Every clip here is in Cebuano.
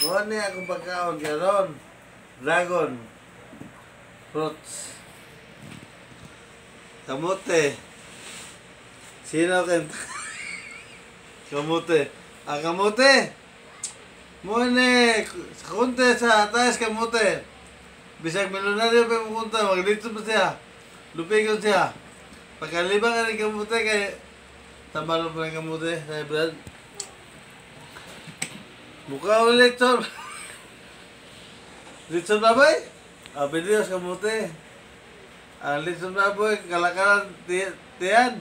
Kuha niya akong pagkaon karon. Dragon fruits. Kamote. Sino kay kamote? Ah, kamote. Mune, kunte sa taas kamote. Bisag milyonaryo pa mo kunta, maglitso pa siya. Lupigon siya. Pagkalibang ka rin kamote kay tambalo pa rin kamote sa brad. Mukha ulit litson. Litson baboy? Ah, pwede sa kamote. Ang litson baboy, kalakaran tiyan.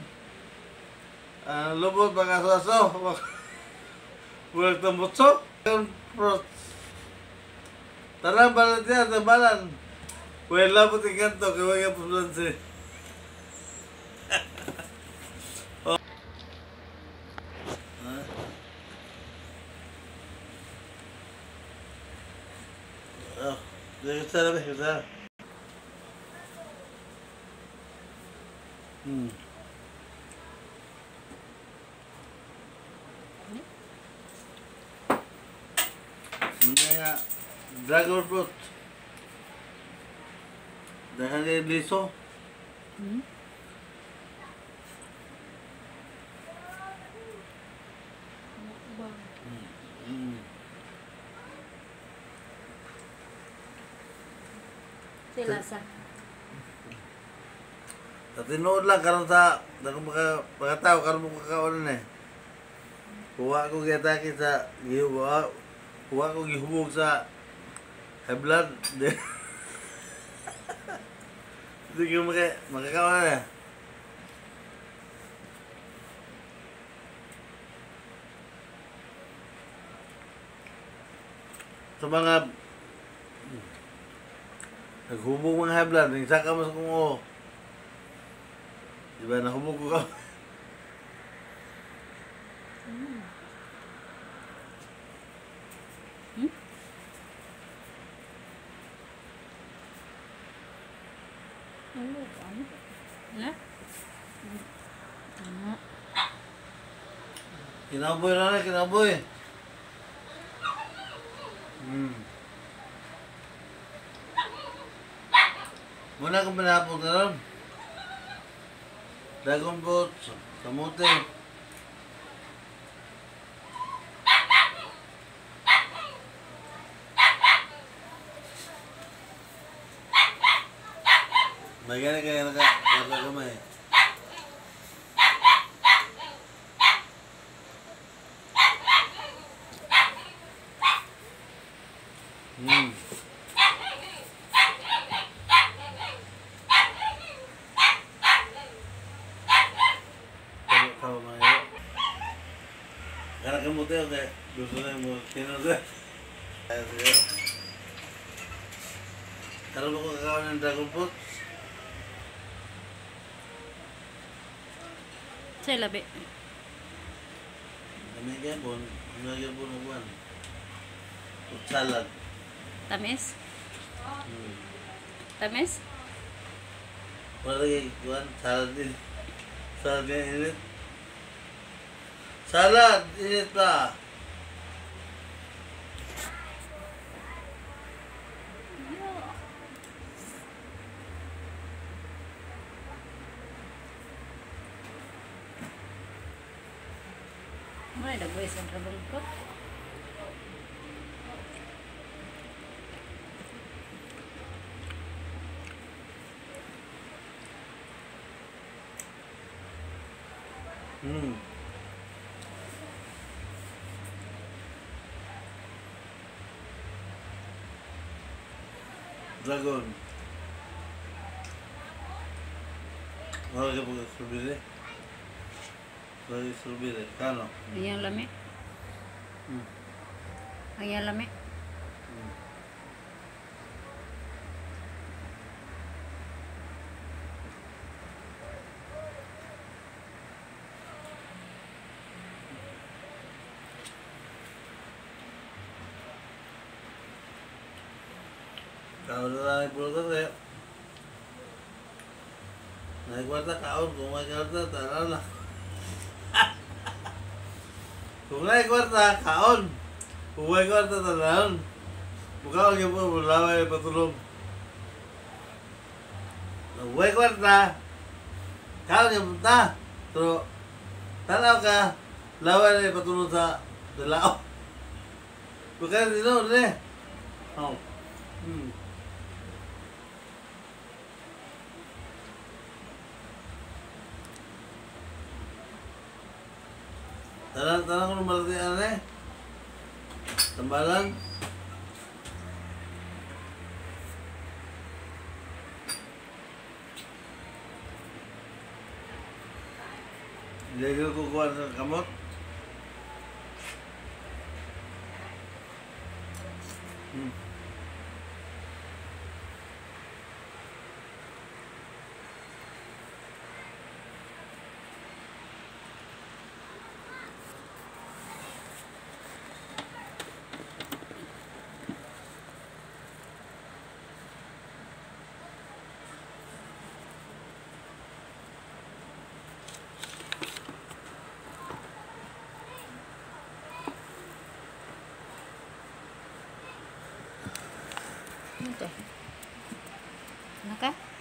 Ang lubot, mga aso-aso. Bulag tambutso. Tara, balan siya, tambalan. Wala po tingkanto, kaya wala po siya. Oh, gusto na, gusto na. Muna dragon fruit. Dahil yung liso. Sila sa. Sa tinuod lang karon sa mga tao karon mo kakaon eh. Kuha ko gitaki sa gihuwa, kuha ko gihubog sa high blood. Hindi ko makakaon eh. Sa mga naghubog mga high blood, yung saka mas kung oo. Diba, nahubog ko ka? Kinaboy na na, kinaboy. Muna kong pinapog na ron. Dragon fruit, kamote. May gani kaya nakakamay. Kamote, okay. Gusto na mo kinose. Karon ko kakaon ng dragon fruit. Sa labi. Kami gyapon, kami gyapon og kuan. Fruit salad. Tamis? Tamis? Wala kay kuan, salad din. Salad din init. Salad, init pa. May dagway sa dragon fruit. Dragon. Wala ka po strawberry? Wala ka strawberry. Kano? Ayan lami. Ayan lami. Kaon na lang pulutan kaya. May kwarta kaon, kung may kwarta, tara na. Kung may kwarta, kaon. Uway ko ang tatanan. Mukha ko yung laway patulong. Uway kwarta. Kaon yung punta. Pero, tanaw ka, laway na patulong sa dalao. Baka dino, ne. Oh. Tanan, tanan ko ng malatian eh. Tambalan. Hindi ko kukuha ng kamot. Ano to? Ano ka?